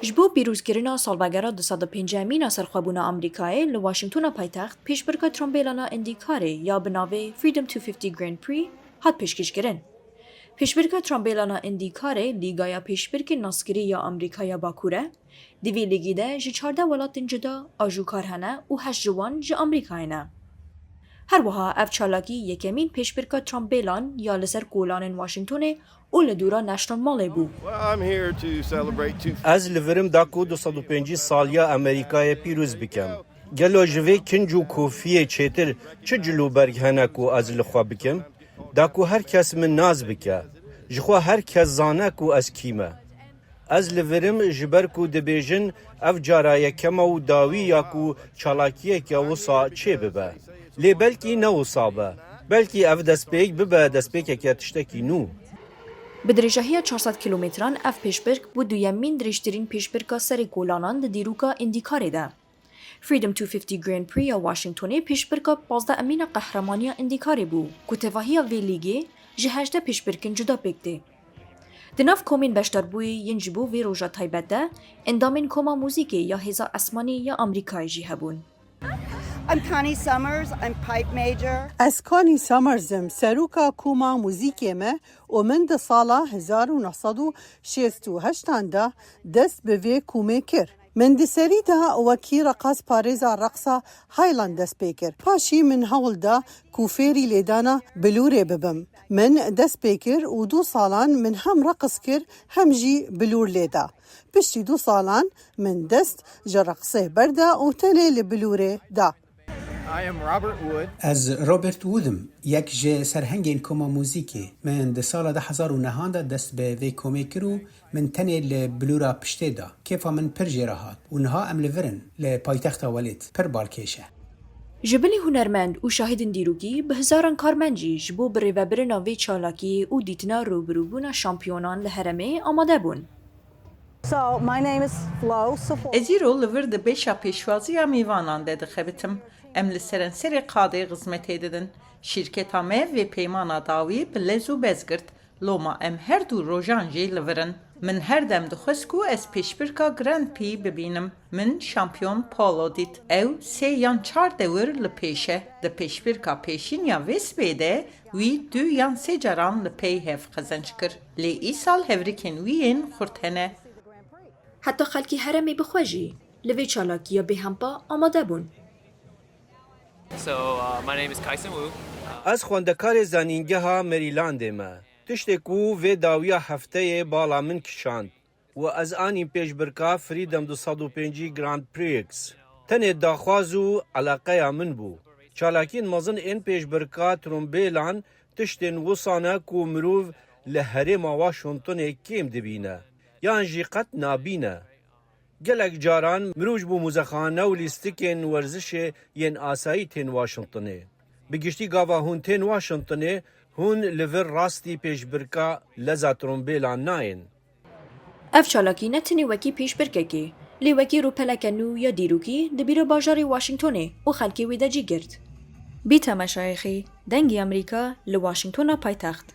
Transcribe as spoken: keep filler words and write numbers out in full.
Ji bo pîrozkirina salvegera du sed û pêncemîn a serxwebûna Amerîkayê li Washingtona paytext pêşbirka trombêlana IndyCarê ya bi navê Freedom two fifty Grand Prix hat pêşkêşkirin. Pêşbirka trombêlana IndyCarê lîgaya pêşbirkên naskirî ya Amerîka ya Bakur e. Di vê lîgî de ji çardeh welatên cuda ajûkar hene û heşt ji wan ji Amerîkayê ne. Her wiha ev çalakî yekemîn pêşbirka trombêlan ya li ser kolanên Washingtonê û li dûra National Mallê bû. Well, I'm here to celebrate two Ez li vir im da ku du sed û pêncî saliya Amerîkayê pîroz bikim. Gelo ji vê kinc û kofiyê çêtir çi cil û berg hene ku ez li xwe bikim? Da ku her kes min nas bike. Ji xwe her kes zane ku ez kî me. Ez li vir im ji ber ku dibêjin ev cara yekem e û dawî ya ku çalakiyeke wisa çêbibe. Lê belkî ne wisa be. Belkî ev destpêk bibe destpêkeke tiştekî nû. Bi dirêjahiya çar sed kîlometran ev pêşbirk bû duyemîn dirêjtirîn pêşbirka serê kolanan di dîroka IndyCarê de. Freedom two fifty Grand Prix ya Washingtonê pêşbirka pazdehemîn a qehremaniya IndyCarê bû, ku tevahiya vê lîgê ji hejdeh pêşbirkên cuda pêk tê. Di nav komên beşdarbûyê yên ji bo vê roja taybet de endamên Koma Muzîkê ya Hêza Esmanî ya Amerîkayê jî hebûn. I'm Connie Summers, I'm pipe major. Ez Connie Summers im, seroka Koma Muzîkê me û min di sala hezar û neh sed û şêst û heştan de dest bi vê komê kir. Min di serî de wekî reqasparêza reqsa Highland dest pê kir. Paşî min hewl da ku fêrî lêdana bilûrê bibim. Min dest pê kir û du salan min hem reqs kir hem jî bilûr lê da. Piştî du salan min dest ji reqsê berda û tenê li bilûrê da. I am Robert Wood. Ez Robert Wood im, yek ji serhengên Koma Muzîkê. Min di sala du hezar û nehan de dest bi vê komê kir û min tenê li bilûra piştê da. Kêfa min pir jê re hat û niha em li vir in, li paytexta Welêt. Pir balkêş e. Ji bilî hunermend û şahidên dîrokî bi hezaran karmend jî ji bo birêvebirina vê çalakiyê û dîtina rûbirûbûna şampiyonan li herêmê amade bûn. So, my name is Flo Sifo. Ez îro li vir di beşa pêşwaziya mêvanan de dixebitim. Em li serenserê qadê xizmetê didin. Şîrketa me vê peymana dawî bi lez û bez girt. Loma em her du rojan jî li vir in. Min her dem dixwest ku ez pêşbirka Grand Prix bibînim. Min şampiyon Polo dît. Ew sê yan çar dewir li pêş e. Di pêşbirka pêşîn ya vê sibê de wî du yan sê caran li pey hev qezenc kir. Lê îsal hevrikên wî yên xurt hene. Heta xelkê herêmê bi xwe jî li vê çalakiya bêhempa amade bûn. So, uh, my name is Kaisen Wu. Uh, Ez xwendekarê Zanîngeha Marylandê me. Tiştê ku vê dawiya hefteyê bala min kişand û ez anîm pêşbirka Freedom du sed û pêncî Grand Prix. Tenê daxwaz û eleqeya min bû. Çalakiyên mezin ên pêşbirka trombêlan tiştên wisa ne ku mirov li herêma Washingtonê kêm dibîne yan jî qet nabîne. Gelek caran mirov ji bo muzexane û lîstikên werzişê yên asayî tên Washingtonê. Bi giştî gava hûn tên Washingtonê, hûn li vir rastî pêşbirka leza trombêlan nayên. Ev çalakî ne tenê wekî pêşbirkekê, lê wekî rûpeleke nû ya dîrokî di bîra bajarê Washingtonê û xelkê wê de cî girt. Bî temaşayexî, Dengê Amerîka li Washingtona paytext.